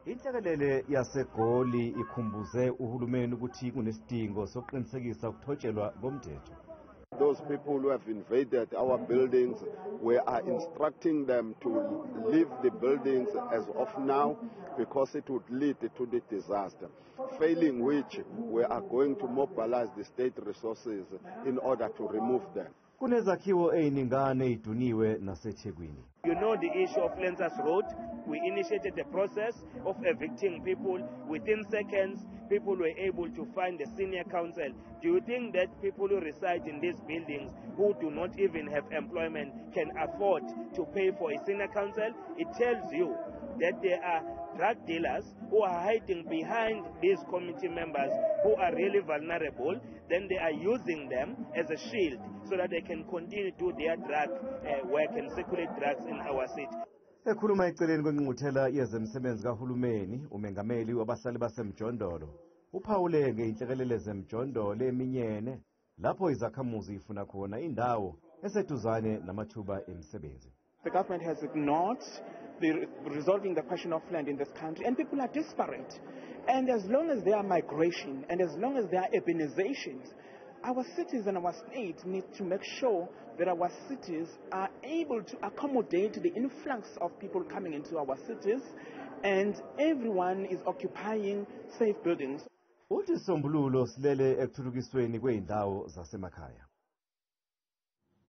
Inhlekelele yaseGoli ikhumbuze uhulumeni ukuthi kunesidingo sokuqinisekisa ukuthotshelwa komthetho. Those people who have invaded our buildings, we are instructing them to leave the buildings as of now because it would lead to the disaster. Failing which, we are going to mobilize the state resources in order to remove them. Kunezakhiwo ey'ningane ey'duniwe naseThekwini. You know the issue of Lancers Road. We initiated the process of evicting people. Within seconds, people were able to find the senior counsel. Do you think that people who reside in these buildings, who do not even have employment, can afford to pay for a senior counsel? It tells you that there are drug dealers who are hiding behind these committee members who are really vulnerable. Then they are using them as a shield so that they can continue to do their drug work and circulate drugs in our city. Ekhuluma eceleni kwengqungquthela yezemisebenzi kahulumeni, umengameli wabahlali basemjondolo uphawule ngey'nhlekelele zemjondolo eminyene lapho izakhamuzi ifuna khona indawo eseduzane namathuba emisebenzi. The government has ignored the resolving the question of land in this country, and people are desperate. And as long as there are migration and as long as there are urbanizations, our cities and our state need to make sure that our cities are able to accommodate the influx of people coming into our cities, and everyone is occupying safe buildings. Uthi isisombululo silele ekuthuthukisweni kwey'ndawo zasemakhaya.